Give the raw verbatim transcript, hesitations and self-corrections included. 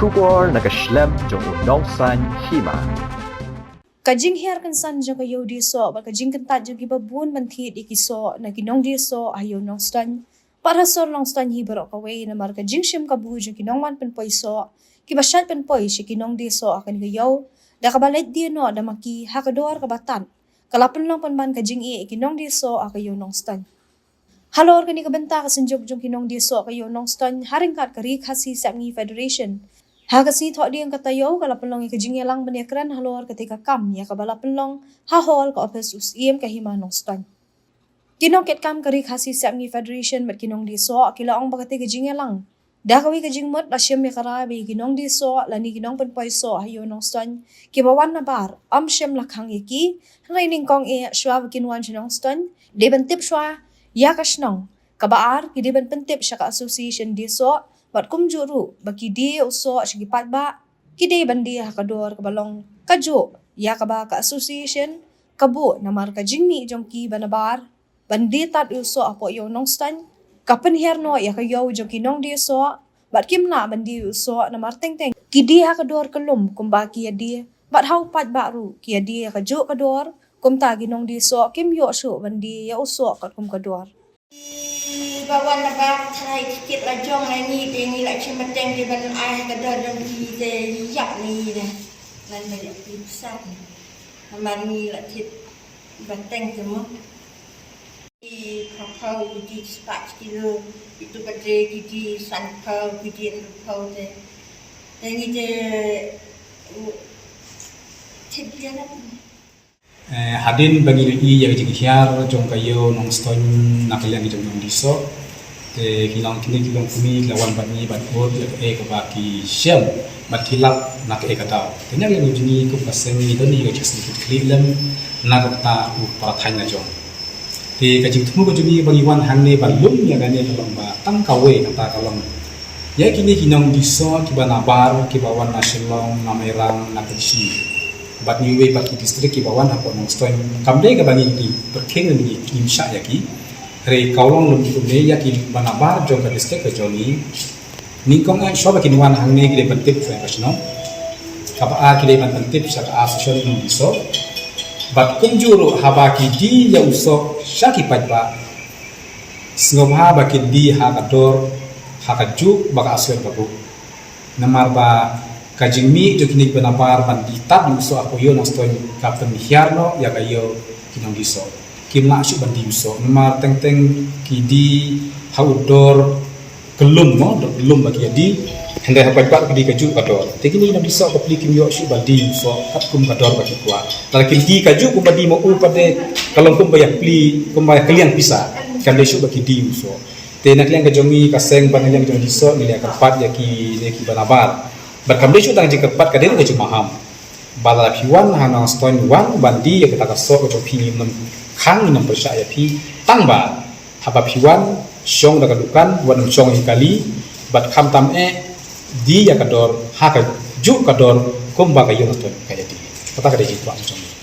Khubor na ka shlem jong u nongsan hima. Ka jinghiar kynsan jong ka ïew die soh bad ka jingkyntait jong kiba bun ban thied ïa ki soh na ki nongdie soh ha ïew Nongstoiñ bad ha sor Nongstoiñ hi baroh kawei namar ka jingshim kabu jong ki nongwan pynpoi soh kiba shait pynpoi sha ki nongdie soh ha kane ka ïew da kaba leit die noh da ma ki ha ka dor kaba tad ka la pynlong pynban ka jingeh ïa ki nongdie soh ha ka ïew Nongstoiñ. Halor kane ka bynta ka synjuk jong ki nongdie soh ka ïew Nongstoiñ ha ryngkat ka Ri Khasi Sepngi Federation ha ka sngi Thohdieng ka taïew ka la pynlong ïa ka jingïalang ban ïakren halor katei ka kam ïa kaba la pynlong ha hall ka ophis u Syiem ka hima Nongstoiñ. Ki nongkitkam ka Ri Khasi Sepngi Federation bad ki nongdie soh ki la ong ba katei ka jingïalang da kawei ka jingmut la shim ïa ka rai ba ïa ki nongdie soh lane ki nongpynpoi soh ha ïew Nongstoiñ kiba wan nabar ym shym la khang ïa ki, hynrei nyngkong eh shuwa ba kin wan sha Nongstoiñ dei ban tip shuwa ïa ka shnong. Kaba ar, ki dei ban pyntip sha ka association die soh bad kumjuh ruh ba ki die ïa u soh sha ki paidbah ki dei ban die ha ka dor kaba long kajuh ïa kaba ka association ka buh namar ka jingmih jong ki ba nabar ban die tad ïa u soh hapoh ïew Nongstoiñ ka pynhiar noh ïa ka ïew jong ki nongdie soh bad kim lah ban die ïa u soh namar teng teng ki die ha ka dor kyllum kumba ki ïa die bad ha u paidbah ruh ki ïa die ha kajuh ka dor. Kumta ki nongdie soh kim ïoh shuh ban die ïa u soh katkum ka dor. Ba wan nabar tharai ki kit la jong la ngi te ngi la shim bteng te ban ai ha ka dor jong ki te ïap ngi de. Lan ba ïap ki pisa. Namar ngi la thied bteng te mo. Ki phaw phaw ki di spah kilo, itu bade ki di san phaw ki di hynriew phaw te. Te ngi te u thied biang. Eh, hadien ba ngi la ïohi ïa ka jinghiar jong ka ïew Nongstoiñ na ka liang jong nongdie soh. Te ki long kine ki long kmie ki la wan bad ngi ban ud ïa kaei kaba ki shem bad ki lap na kaei ka daw. Te na ka liang jong ngi kum ka seng ngi don ïa ka jingsngewthuh khlieh lem na ka bynta u para thaiñ la jong. Te ka jingthmu ka jong ngi ba ngi wan hangne ban lum ïa kane ka long ba tang kawei kata ka long ïa kine ki nongdie soh kiba nabar kiba wan na Shillong, na Mairang, na Kynshi bad ngi wei bad ki district kiba wan hapoh Nongstoiñ. Kam dei kaba ngi ki pyrkhing ngi im shah ïa ki. Hynrei ka long lum kumne ïa kiba nabar jong ka district ka jong ngi. Nyngkong eh shuwa ba kin wan hangne ki dei ban tip sha ka shnong. Kaba ar ki dei ban pyntip sha ka association nongdie soh. Bad kumjuh ruh haba ki die ïa u soh sha ki paidbah. Sngewbha ba kin die ha ka dor ha kajuh ba ka association ka buh. Namar ba ka jingmih jong kine kiba nabar ban die tad ïa u soh hapoh ïew Nongstoiñ ka pynhiar noh ïa ka ïew ki nongdie soh. Kim lah shuh ban die u soh namar teng teng ki die ha u dor kyllum mo, dor kyllum ba ki ïa die. Hynrei ha paidbah ki die kajuh ka dor. Te kine ki nongdie soh ka plie kim ïoh shuh ban die u soh katkum ka dor ba ki kwah. Lada kim die kajuh kumba die ma u pat de ka long kumba ïa plie kumba ïa kylliang pisa. Kam dei shuh ba ki die u soh. Te na ka liang ka jong ngi ka seng bad na ka liang ka jong ngi die soh ngi la kyrpad ïa kine kiba nabar. Bad kam dei shuh tang jingkyrpad ka dei ruh ka jingmaham. Ba lada phi wan ha Nongstoiñ wan ban die ïa kata ka soh ka jong phi ngim nym khang ngim nym pyrshah ïa phi tang ba haba phi wan shong da ka dukan wat nym shong ïa kali bad khamtam eh die ïa ka dor ha kajuh ka dor kumba ka ïew Nongstoiñ ka ïa die. Kata ka dei jingkwah ka jong ngi.